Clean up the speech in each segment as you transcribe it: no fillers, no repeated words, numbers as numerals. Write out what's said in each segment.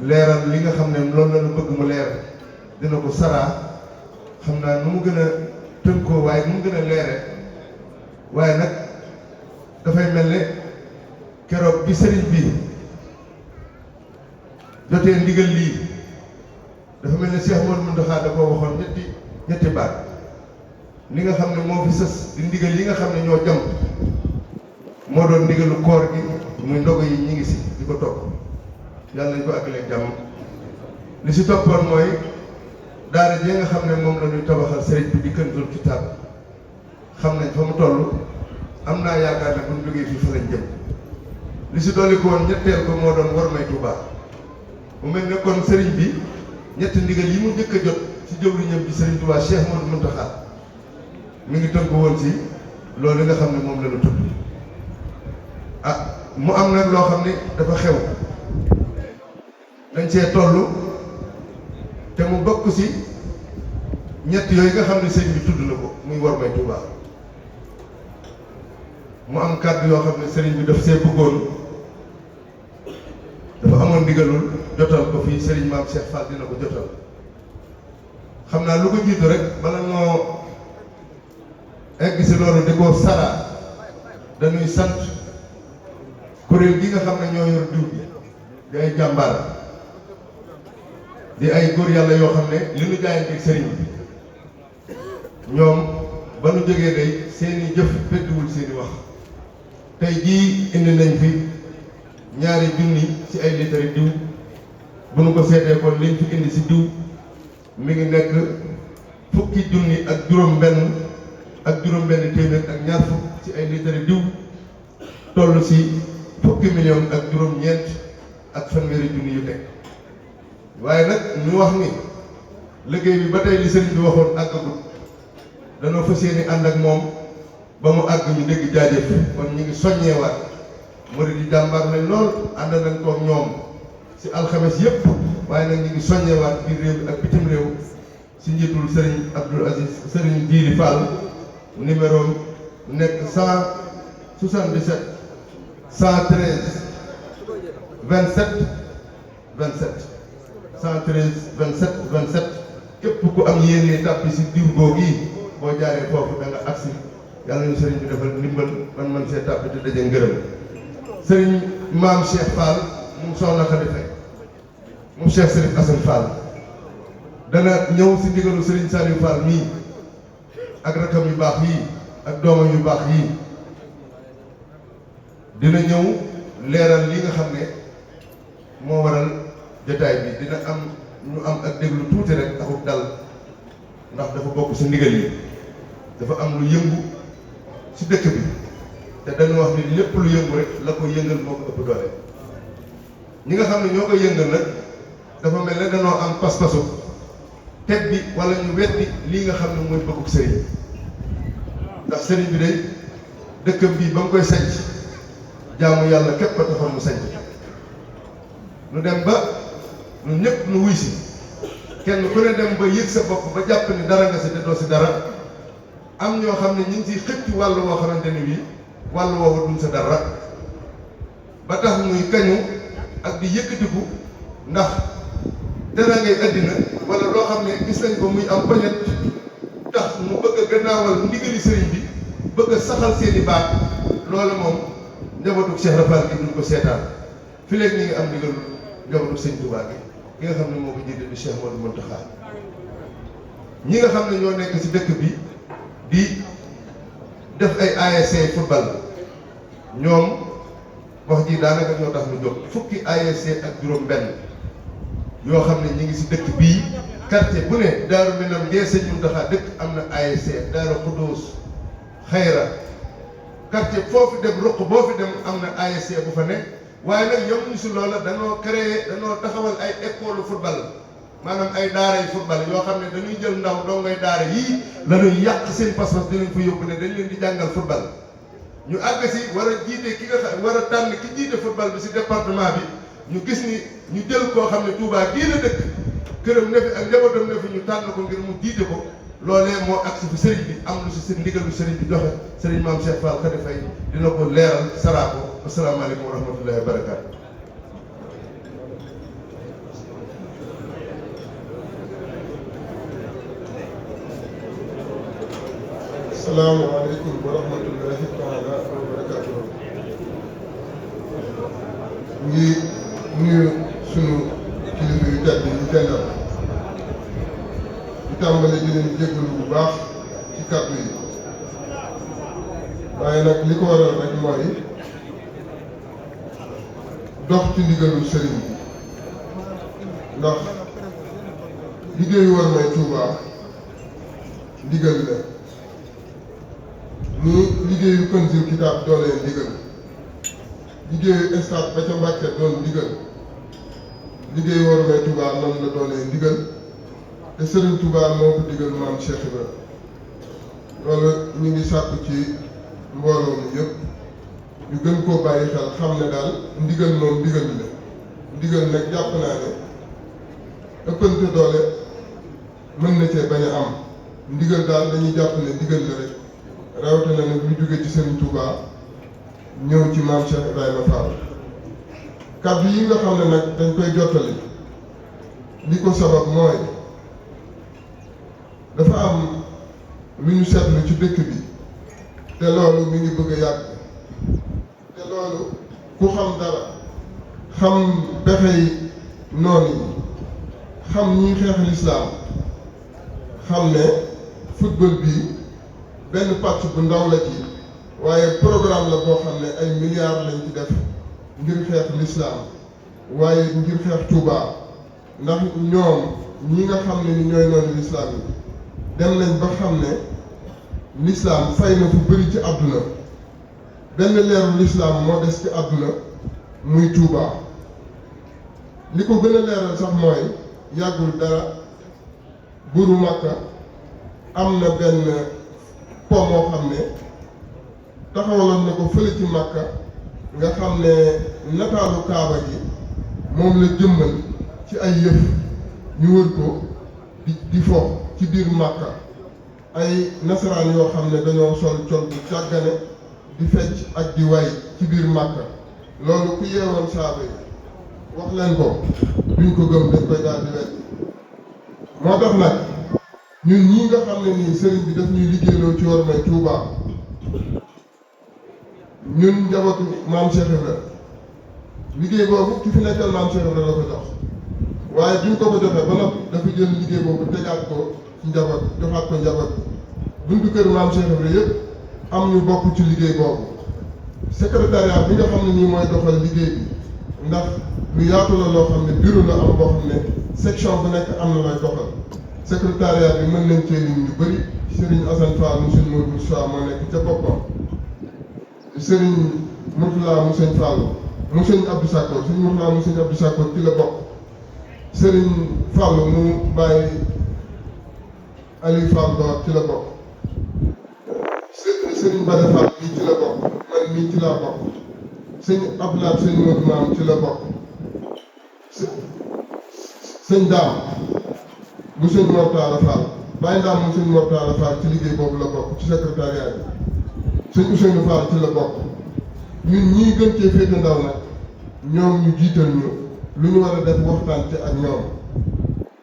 leeral li nga xam ne loolu la ñu bëgg mu leer dina ko saraa xam naa nu mu gën a tënkoo waaye nu mu gën a leere waaye nag dafay mel ne keroog bi sëriñ bi jotee ndigal lii dafa mel ne Cheikh Modou Mountakha da koo waxoon ñetti baat li nga xam ne moo fi sës di ndigal yi nga xam ne ñoo jëm moo doon ndigalu koor gi muy ndogu yi ñi ngi si di ko topp yàlla nañ ko àggaleeg jàmm li si toppoon mooy daara ji nga xam ne moom la ñuy tabaxal sëriñ bi di Kanzul Kitab xam nañ fa mu toll am naa yaakaar ne bu ñu jógee fii fa lañ jëm li si dolli ko woon ñetteel ko moo doon war may Tuubaa mu mel ne kon sëriñ bi ñetti ndigal yi mu njëkk a jot ci jëwriñam bi sëriñ Tuubaa Cheikh Modou Mountakha mi ngi tënk woon si loolu nga xam ne moom la ñu tudd mu am nag loo xam ne dafa xew dañ see toll te mu bokk si ñett yooyu nga xam ne sëriñ bi tudd na ko muy war may Tuubaa mu am kàddu yoo xam ne sëriñ bi daf see bëggoon dafa amoon ndigalul jotal ko fii sëriñ maam Cheikh Fall dina ko jotal xam naa lu ko jiitu rek bala moo egg si loolu di ko sara dañuy sant kuréel gi nga xam ne ñoo yor diw bi di ay jàmbaar di ay góor yàlla yoo xam ne li nu jaayanteeg sëriñ bi ñoom ba nu jógee day seeni jëf feddiwul seeni wax tey jii indi nañ fi ñaari junni ci ay litre diw bu nu ko seetee kon liñ fi indi si diw mi ngi nekk fukki junni ak juróom-benn téeméer ak ñaar fukk ci ay litre diw toll si fukki million ak juróom-ñeent ak fanweeri junni yu teg waaye nag ñu wax ni liggéey bi ba tey li sëriñ bi waxoon àggagut danoo fas yéene ànd ak moom ba mu àgg ñu dégg jaajëf kon ñu ngi soññeewaat murid yi jàmbaar nañ lool ànd nañ ko ñoom si alxames yëpp waaye nag ñu ngi soññewaat biir réew ak bitim réew si njiitul sëriñ Abdoul Aziz sëriñ Jiili Fall numéro nekk 177 113 27 27 113 27 27 képp ku am yéene tàppi si diw googu yi boo jaaree foofu da nga agsi yàlla ñu sëriñ bi defal ndimbal man see tàppi te daje ngërëm sëriñ maam Cheikh Fall moom soxna Khady Faye moom Cheikh Sëriñ Assane Fall dana ñëw si ndigalu sëriñ Saliou Fall mii ak rakam yu baax yii ak doomam yu baax yii dina ñëw leeral li nga xam ne moo waral jotaay bi dina am ñu am ak déglu tuuti rek taxut dal ndax dafa bokk si ndigal yi dafa am lu yëngu si dëkk bi te dañu wax ni lépp lu yëngu rek la ko yëngal moo ko ëpp doole ñi nga xam ne ñoo ko yëngal nag dafa mel ne dañoo am pas-pasu teg bi wala ñu weddi lii nga xam ne mooy bëggug sëriñ ndax sëriñ bi day dëkkam bii ba mu koy sanc jaamu yàlla képp a taxoon mu sanc nu dem ba nu ñëpp nu wuy si kenn ku ne dem ba yëg sa bopp ba jàpp ni dara nga si te doo si dara am ñoo xam ne ñu ngi ciy xëcc wàll woo xamante ni bii wàll woowu duñ sa dara ba tax muy kañu ak di yëkkatiku ndax dara ngay àddina wala loo xam ne gis nañ ko muy am bañet tax mu bëgg a gannaawal ndigali sëriñ bi bëgg a saxal seeni baat loolu moom njabootu Cheikh Rafal gi duñ ko seetaan fi léegi ñi ngi am ndigal njabootu sëñ Touba gi ki nga xam ne moo ko jiite di Cheikh Modou Mountakha ñi nga xam ne ñoo nekk si dëkk bi di def ay ASC football ñoom wax ji daanaka ñoo tax ñu jóg fukki ASC ak juróom-benn yoo xam ne ñi ngi si dëkk bii quartier bu ne Daaru Minam ngee sëñ Mountakha dëkk am na ASC Daaru Xuddoos Xayra quartier foofu dem ruq boo fi dem am na ASC bu fa nekk waaye nag yemuñu si loola dañoo taxawal ay école football maanaam ay daaray football yoo xam ne dañuy jël ndaw dongay daara yii la ñuy yàq seen pas-pas dinañ fa yóbbu ne dañ leen di jàngal football ñu àgg si war a jiite ki nga xam war a tànn ki jiite football bi si département bi ñu gis ni ñu jël koo xam ne Touba gii la dëkk këram ne fi ak njabootam ne fi ñu tànn ko ngir mu jiite ko loolee moo agsi fi sëriñ bi am lu si seen ndigalu sëriñ bi joxe sëriñ maam Cheikh Fall Khady Faye dina ko leeral saraa ko asalaamaaleykum wa rahmatullahi wa barakaatu. asalaamaaleykum wa rahmatullahi taala wa barakatuh. ngi nuyu sunu kilifa yu tedd yi dendal di tàmbali di leen jéggalu bu baax ci kàddu yi waaye nag li ko waral rek mooy dox ci ndigalul sëriñ bi ndax liggéeyu war may Touba ndigal la ni liggéeyu Kanzul Kitab doonee ndigal liggéeyu stade ba ca Mbàkke doon ndigal liggéeyu war may Touba noonu la doonee ndigal te Sëriñ Touba moo ko digal maam Cheikh Ibra loolu ñu ngi sàkku ci mbooloo mi yëpp ñu gën koo bàyyi xel xam ne daal ndigal moom ndigal la ndigal nag jàpp naa ne ëppante doole mën na cee bañ a am ndigal daal dañuy jàpp ne ndigal la rek rawatina nag lu jóge ci Sëriñ Touba ñëw ci maam Cheikh Ibrahima Fall kàddu yi nga xam ne nag dañ koy jottali li ko sabab mooy dafa am lu ñu seetlu ci dëkk bi te loolu mi ngi bëgg a yàgg te loolu ku xam dara xam pexey noon yi xam ñi xeex lislaam xam ne football bi benn pàcc bu ndaw la ci waaye programme la boo xam ne ay milliards lañ ci def ngir xeex lislaam waaye ngir xeex Touba ndax ñoom ñi nga xam ne ni ñooy noonu lislaam yi dem nañ ba xam ne lislaam fay na fu bëri ci àdduna benn leeru lislaam moo des ci àdduna muy Touba li ko gën a leeral sax mooy yàggul dara buuru Makka am na benn po moo xam ne taxawaloon na ko fële ci Makka nga xam ne nataalu Kaaba gi moom la jëmmal ci ay yëf ñu wër ko di fo ci biir Makka ay nasaraan yoo xam ne dañoo sol col bu càggane di fecc ak di way ci biir Makka loolu ku yeewoon saaba yi wax leen ko duñ ko gëm dañ koy daal di wet moo tax nag ñun ñii nga xam ne nii sëriñ bi daf ñuy liggéeyloo ci war may Touba ñun njabootu maam Cheikh Ibra liggéey boobu ki fi nekkal maam Cheikh Ibra la ko jox waaye duñ ko joxee ba noppi dafa jël liggéey boobu tegaat ko ci njaboot joxaat ko njaboot buntu kër maam Cheikh Ibra yëpp am ñu bokk ci liggéey boobu secrétariat bi nga xam ne nii mooy doxal liggéey bi ndax lu yaatu la loo xam ne bureau la am boo xam ne section bu nekk am na lay doxal secrétariat bi mën nañ cee lim ñu bëri Serigne Assane Fall mu Serigne Modou Moussa moo nekk ca boppam Serigne Mourtala mu Serigne Fall mu Serigne Abdou Sakko Serigne Mourtala mu Serigne Abdou Sakko ci la bokk Serigne Fall mu bàyyi Aliou Fall Dor ci la bokk Serigne Bada Fall mii ci la bokk man mii ci laa bokk Serigne Abdoulaye Serigne Modou Maam ci la bokk Serigne Dame mu Serigne Mortala Fall Baye Dame mu Serigne Mortala Fall ci liggéey boobu la bokk ci secrétariat bi Serigne Ousseynou Fall ci la bokk ñun ñii gën cee féete ndaw nag ñoom ñu jiital ñu lu ñu war a def waxtaan ci ak ñoom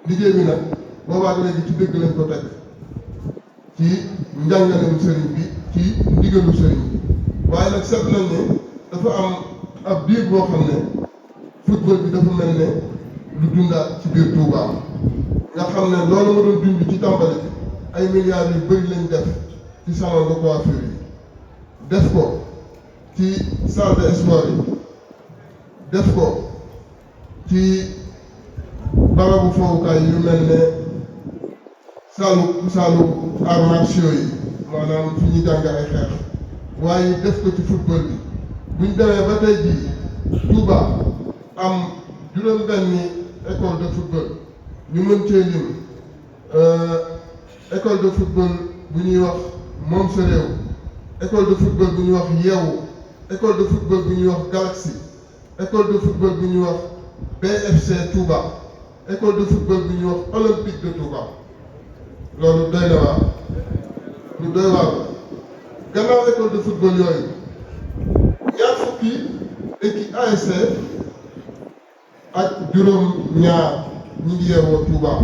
liggéey bi nag boobaak léegi ci dëgg lañ ko teg ci njàngaleem sëriñ bi ci ndigalu sëriñ bi waaye nag seet nañ ne dafa am ab biir boo xam ne football bi dafa mel ne lu dundaat ci biir Touba nga xam ne loolu ma doon dund ci tàmbali bi ay milliards yu bëri lañ def ci salon de coiffure yi def ko ci salle de sport yi def ko ci barabu fowukaay yu mel ne saalu arts martiaux yi maanaam fi ñu jàng ay xeex waaye def ko ci football bi buñ demee ba tey jii Touba am juróom-benni école de football ñu mën cee lim école de football bu ñuy wax moom sa réew école de football bu ñuy wax yeewu école de football bu ñuy wax Galaxy école de football bu ñuy wax BFC Touba école de football bu ñuy wax Olympique de Touba loolu doy na waar lu doy waar gannaaw école de football yooyu ñaar fukki équipe ASC ak juróom ñaar ñi ngi yeewoo Touba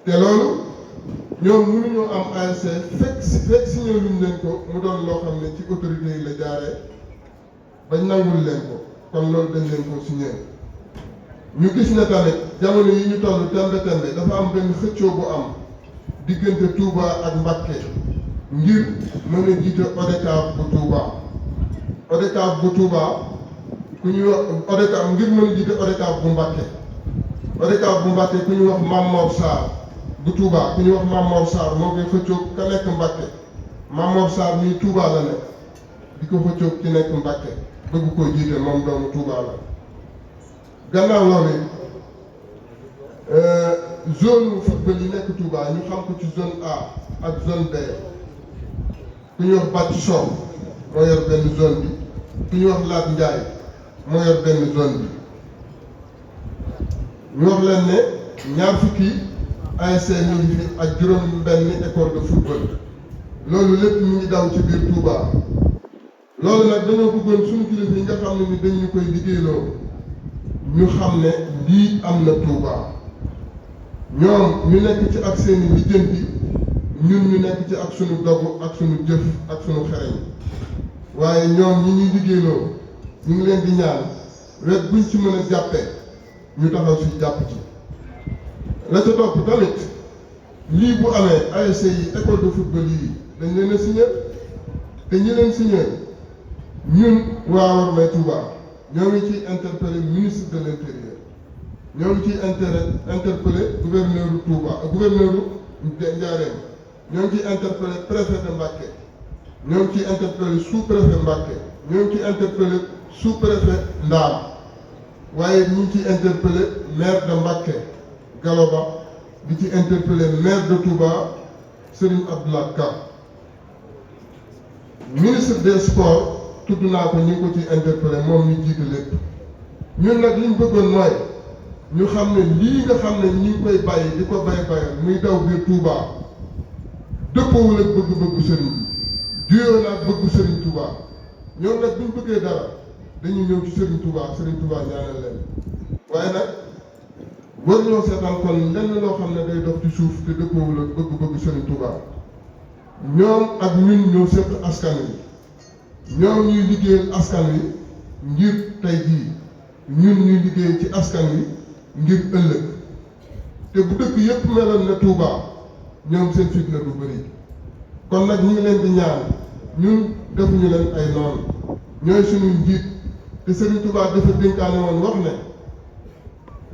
te loolu ñoom mënuñoo am ASC fekk signé luñ leen ko mu doon loo xam ne ci autorité yi la jaaree bañ nangul leen ko kon loolu dañ leen ko signé. ñu gis ne tamit jamono yi ñu toll tembe dafa am benn xëccoo bu am diggante Touba ak Mbacké ngir mën a jiite ODCAV bu Touba. ODCAV bu Touba ku ñuy wax ODCAV ngir mën a jiite ODCAV bu Mbacké. ODCAV bu Mbacké ku ñuy wax Mamor Sarr bu Touba ku ñuy wax Mamor Sarr moo koy xëccoo ka nekk Mbacké. Mamor Sarr mii Touba la nekk di ko xëccoo ci nekk Mbacké bëgg koo jiite moom doomu Touba la. gannaaw loolu zone football yi nekk Touba ñu xam ko ci zone A ak zone B ku ñuy wax Bàcc Sow moo yor benn zone bi ku ñuy wax Laat Njaay moo yor benn zone bi ñu wax leen ne ñaar fukki ASC ñu ngi fi ak juróom benn école de football loolu lépp mi ngi daw ci biir Touba loolu nag dañoo bëggoon suñu kilifa yi nga xam ne ni dañu koy liggéeyloo ñu xam ne lii am na Touba ñoom ñu nekk ci ak seeni lijjanti ñun ñu nekk ci ak sunu dogu ak sunu jëf ak sunu xereñ waaye ñoom ñi ñuy liggéeyloo ñu ngi leen di ñaan wet buñ ci mën a jàppee ñu taxaw si jàpp ci la ca topp tamit lii bu amee ASC yi école de football yi dañ leen a signé te ñi leen signé ñun waa Wormay Touba ñoo ngi ciy interpellé ministre de l'intérieur ñoo ngi ciy interpellé gouverneur Touba gouverneur Ndiarème ñoo ngi ciy interpellé préfet de Mbacké ñoo ngi ciy interpellé sous-préfet Mbacké ñoo ngi ciy interpellé sous-préfet Ndam waaye ñu ngi ciy interpellé maire de Mbacké Galoba di ci interpellé maire de Touba Serigne Abdoulaye Ka ministre des sports tudd naa ko ñu ngi ko ci interpellé moom ñu jiite lépp ñun nag li ñu bëggoon mooy ñu xam ne lii nga xam ne ñi ngi koy bàyyi di ko bayal muy daw biir Touba dëppoowul ak bëgg-bëggu sëriñ bi juyoo na ak bëggu sëriñ Touba ñoom nag buñ bëggee dara dañuy ñëw ci sëriñ Touba ñaanal leen waaye nag war ñoo seetaan kon lenn loo xam ne day dox ci suuf te dëppoowul ak bëgg-bëggu sëriñ Touba ñoom ak ñun ñoo séq askan wi ñoom ñuy liggéeyal askan wi ngir tey jii ñun ñuy liggéey ci askan wi ngir ëllëg te bu dëkk yépp meloon na Touba ñoom seen fitna du bëri kon nag ñu ngi leen di ñaan ñun defuñu leen ay noonu ñooy suñu njiit te Serigne Touba dafa dénkaane woon wax ne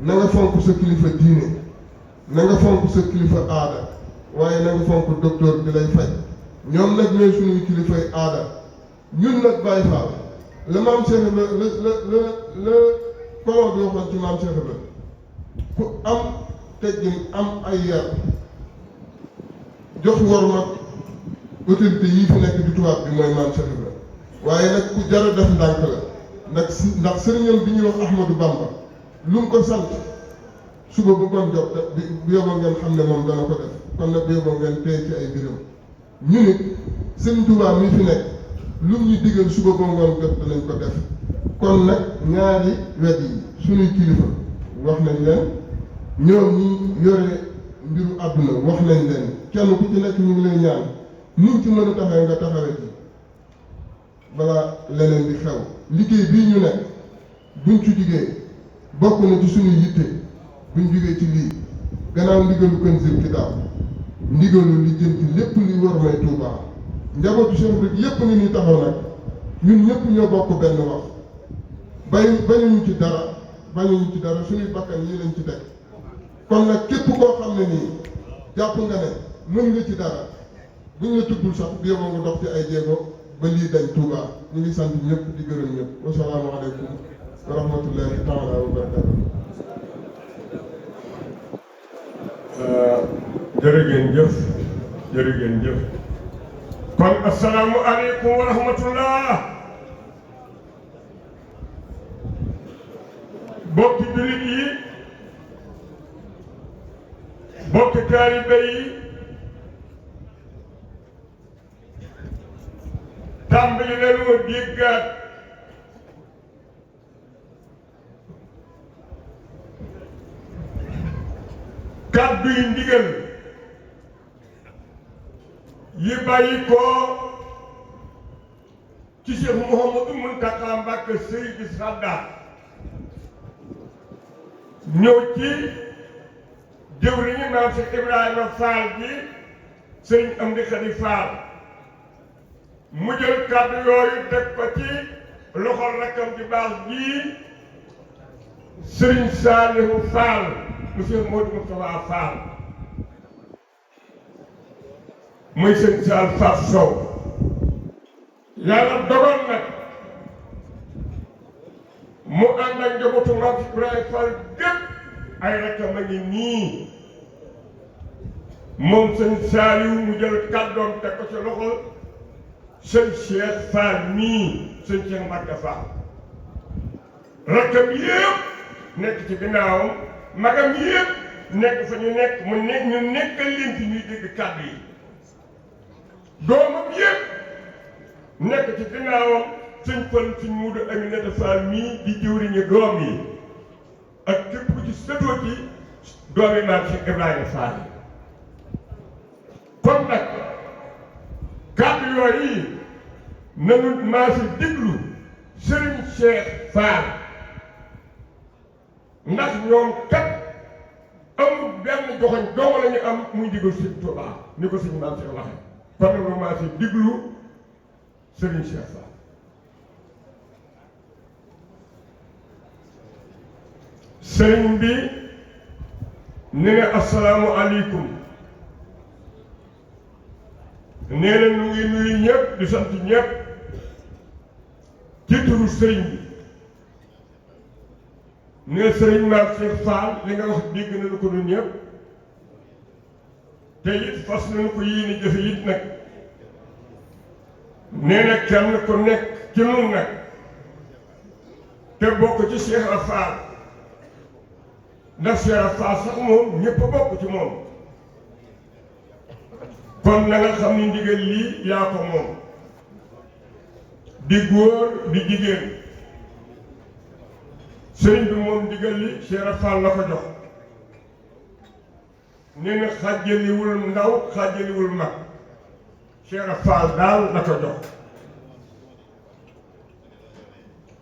na nga fonk sa kilifa diine na nga fonk sa kilifa aada waaye na nga fonk docteur bi lay faj ñoom nag ñooy suñuy kilifay aada ñun nag Baye Fall la maam Cheikh Ibra la colon bi waxoon ci maam Cheikh Ibra ku am teggin am ay yar jox war mag autorité yii fi nekk di tubaab bi mooy maam Cheikh Ibra waaye nag ku jar a def ndànk la ndax sëriñam bi ñuy wax Ahmadou Bamba lu mu ko sant suba bu ngoon jot bu yóbboo ngeen xam ne moom dana ko def kon nag bu yóbboo ngeen tey ci ay biram ñu nit Sëriñ Tuubaa mi fi nekk lu ñu digal suba ba ngoon jot danañ ko def kon nag ñaari wet yi suñuy kilifa wax nañ leen ñoom ñi yore mbiru àdduna wax nañ leen kenn ku ci nekk ñu ngi lay ñaan niñ ci mën a taxawee nga taxawee ci balaa leneen di xew liggéey bii ñu nekk buñ ci jugee bokk na ci suñuy yitte buñ jugee ci lii gannaaw ndigalu Kanzul Kitab ndigalu li jëm ci lépp li Wormay Touba njabootu Cheikh rek yépp ngi nii taxaw nag ñun ñëpp ñoo bokk benn wax bañuñu ci dara suñuy bakkan yi lañ ci teg kon nag képp koo xam ne nii jàpp nga ne mën nga ci dara buñ la tuddul sax bi yóbboo nga dox ci ay jéego ba lii dañ Touba ñu ngi sant ñëpp di gërëm ñëpp wasalaamu aleykum wa rahmatullahi taala wa barakatu jërë ngeen jëf kon asalaamu aleykum wa rahmatullah bokki jullit yi bokki taalibe yi tàmbali nañu déggaat kàddu yi ndigal yi bàyyi ko ci Cheikh Mouhamadou Mountakha Mbacké Seydi Sadda ñëw ci jëwriñu maam Cheikh Ibrahima Fall ji Sëriñ Amdi Khady Fall mu jël kàddu yooyu teg ko ci loxol rakkam ji baax ji Sëriñ Saliou Fall monsieur Modou Moustapha Fall muy sëñ Sall Fatou Sow yàlla dogal nag mu ànd ak njabootu maam Ibrahima Fall gépp ay rakkam a ngi nii moom sëñ Saliou mu jël kàddoom teg ko ci loxo sëñ Cheikh Fall mii sëñ Cheikh Mbacke Fall rakkam yëpp nekk ci ginnaawam magam yëpp nekk fa ñu nekk mu nekk ñu nekkal leen ci ñuy dégg kàddu yi doomam yëpp nekk ci ginnaawam sëñ Fall sëñ Muudu Aminata Fall mii di jëwriñu doom yi ak képp ku ci sëtoo ci doomi maam Cheikh Ibrahima Fall kon nag kàddu yooyu nanu maa si déglu Serigne Cheikh Fall ndax ñoom kat amul benn joxoñ dong la ñu am muy digal Sëriñ Tuubaa ni ko sëñ maam Cheikh waxe kon nag maa si déglu Serigne Cheikh Fall sëriñ bi ne ne asalaamu aleykum nee na nu ngi nuyu ñëpp di sant ñëpp ci turu sëriñ bi ne sëriñ maam Cheikh Fall li nga wax dégg nañu ko ñun ñëpp te it fas nañu ko yéene jëfe it nag nee na kenn ku nekk ci nun nag te bokk ci Cheikh Fall ndax Cheikh Fall sax moom ñëpp a bokk ci moom kon na nga xam ni ndigal lii yaa ko moom di góor di jigéen sëriñ bi moom ndigal li Cheikh Fall la ko jox nee na xàjjaliwul ndaw xàjjaliwul mag Cheikh Fall daal la ko jox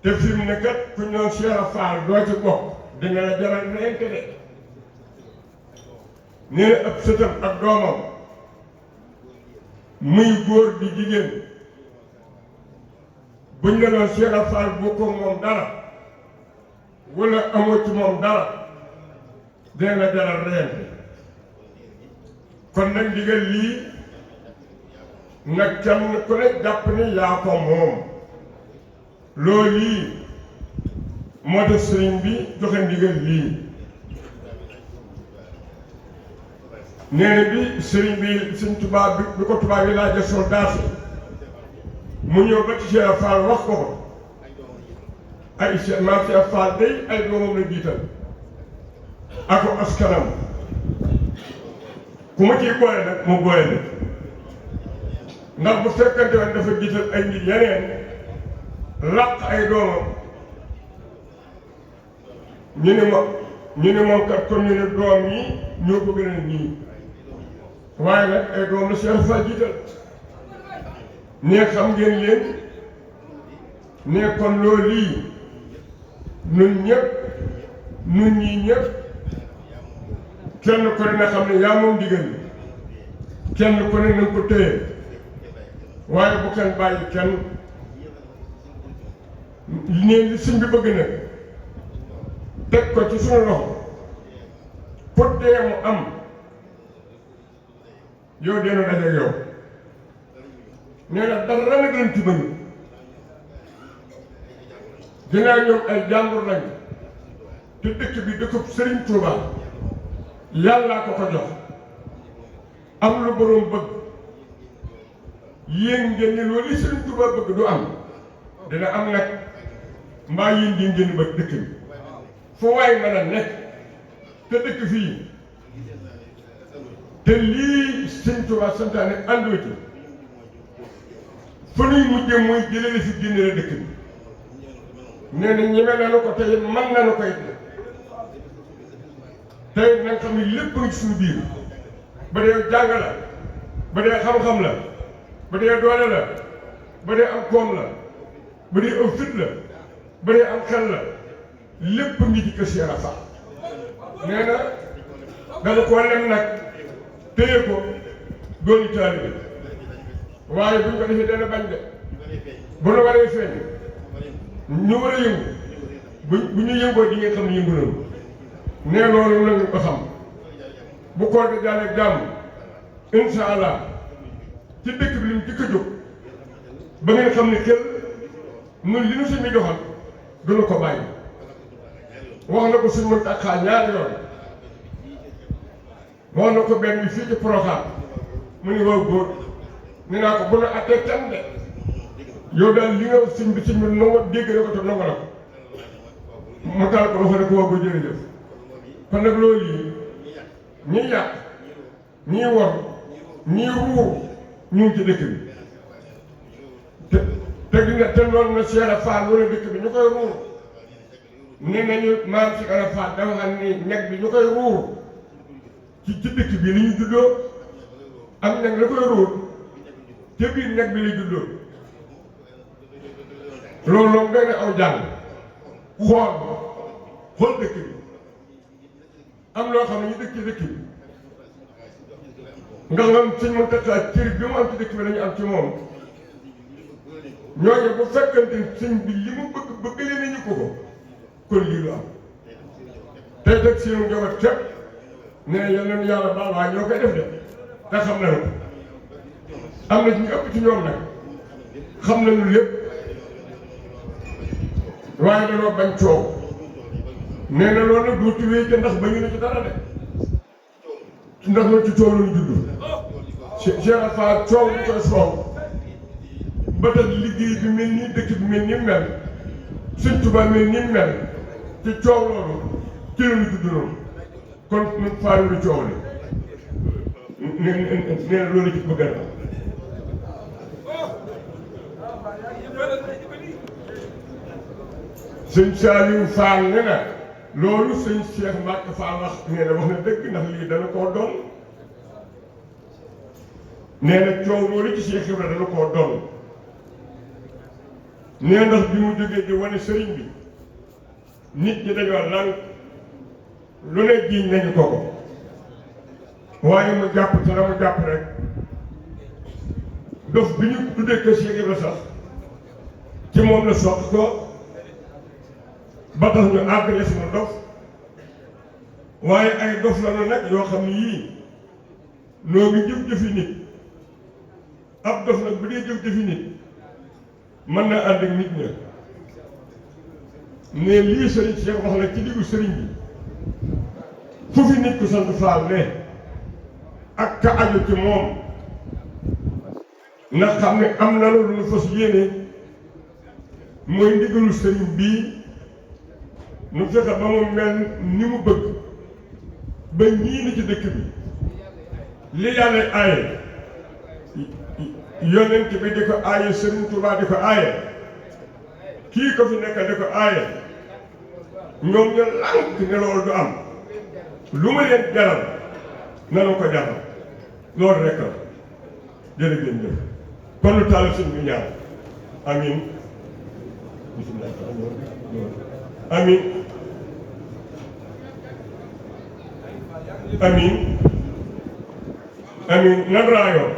te fi mu ne kat ku ñëw Cheikh Fall doo ci bokk dina la jaral reyante de nee na ab sëtam ak doomam muy góor di jigéen buñ ne la Cheikh Fall bokkoo moom dara wala amoo ci moom dara dina la jaral reyante kon nag ndigal lii nag kenn ku ne jàpp ni yaa ko moom loolu lii moo tax sëriñ bi joxe ndigal lii nee na bi sëriñ bi sëñ tubaab bi ko tubaab yi laajee soldat mu ñëw ba ci Cheikh Fall wax ko ko ay maam Cheikh Fall day ay doomam la jiital ako askanam ku ma ciy boole nag mu boole nag ndax bu fekkante woon dafa jiital ay nit yeneen làq ay doomam ñu ne moom kat kon ñu ne doom yi ñoo ko gën a nii waaye nag ay doom la Cheikh Fall jiital ne xam ngeen leen ne kon loolu lii nun ñëpp nun ñii ñëpp kenn ku ne na xam ne yaa moom digal kenn ku ne na ko téye waaye bu kenn bàyyi kenn ne li sëñ bi bëgg na teg ko ci sunu loxo pour dee mu am yow deenu dajeeg yow nee na dara nag lañ ci bëgg ginnaaw ñoom ay jàmbur lañ te dëkk bi dëkkub Serigne Touba yàllaa ko ko jox am lu boroom bëgg yéen ngeen ni loolu li Serigne Touba bëgg du am dina am nag mbaa yéen di ngeen bëgg dëkk bi fu waay mën a nekk te dëkk fii te lii Serigne Touba santaane àndoo ci fa nuy mujjee mooy jëlee la fi génne la dëkk bi nee na ñeme nañu ko tey mën nañu koy tey nag xam ne lépp ngi suñu biir ba dee jàng la ba dee xam-xam la bu dee doole la bu dee am koom la bu dee aw fit la bu dee am xel la lépp ngi ci kër Cheikh Ibra nee na dana ko lem nag téye ko dooni taalibe waaye buñ ko defee dana bañ de bu nu waree feeñ ñu war a yëngu bu ñu yëngoo di nga xam ne yëngu nañu nee loolu nañu ko xam bu koor gi jàllee jàmm incha allah ci dëkk bi liñ jëkk a jóg ba ngeen xam ne xel ñun li ñu sëñ bi joxal duñu ko bàyyi wax na ko suñ mën ak xaar ñaari yoon wax na ko benn bi fii ci Porokhane mu ni waaw góor ni naa ko bu na attee tan de yow daal li nga sëñ bi nangu dégg na ko te nangu na ko mu taal ko loxo ne ko waaw ba jërëjëf kon nag loolu yi ñiy yàq ñiy wor ñiy ruur ñu ngi ci dëkk bi te loolu na Cheikh Ibra Fall wala dëkk bi ñu koy ruur nee nañu maam Cheikh Ibra Fall dafa xam ni ñag bi ñu koy ruur ci dëkk bi li ñu juddoo am ñag la koy ruur te biir ñag bi la juddoo loolu moom day ne aw jàng xool dëkk bi am loo xam ne ñu dëkk ci dëkk bi nga xam sëñ Mountakha cër bi mu am ci dëkk bi lañu am ci moom ñooñu bu fekkante sëñ bi li mu bëgg leen ñu ko kon lii lu am tey teg seenu njaboot képp ne yal nañu yàlla baal waaye ñoo koy def de te xam nañu ko am na ñu ëpp ci ñoom nag xam nañu lépp waaye dañoo bañ coow nee na loolu nag dootu wéy ndax bañu na ci dara de ndax na ci coow lañu judd Cheikh Ibra Fall coow lu koy soow ba tax liggéey bi mel nii dëkk bi mel nii mel Sëñ Tuubaa mel nii mel ci coow loolu ci lañu judd noonu kon ñun faalu lu coow li nee na loolu ci bëgg na sëñ Saliou Fall ne na loolu sëñ Cheikh Mbacke Fall wax nee na wax na dëgg ndax lii dana koo doon nee na coow loolu ci Cheikh Ibra dana koo doon nee ndax bi mu jógee di wane sëriñ bi nit ñi dañoo lànk lu ne jiiñ nañu ko waaye mu jàpp te la mu jàpp rek dof bi ñu tuddee ko Cheikh Ibra sax ci moom la soq ko ba tax ñu àggale sama dof waaye ay dof la nag yoo xam ne yii noo ngi jëf-jëfi nit ab dof nag bu dee jëf-jëfi nit mën na ànd ak nit ña ne lii sëriñ Cheikh wax la ci diggu sëriñ bi fu fi nit ku sant Faal ne ak ka aju ci moom na xam ne am na loolu lu fas yéene mooy ndigalu sëriñ bii nu fexe ba mu mel ni mu bëgg ba ñii ni ci dëkk bi li yàlla aaye yonent bi di ko aaye Sëriñ Tuubaa di ko aaye kii ko fi nekk di ko aaye ñoom ñu lànk ne loolu du am lu ma leen jaral nanu ko jaral loolu rekk la jërëjëf kon lu taal sëñ bi ñaan amin amin amin amin nan raayoo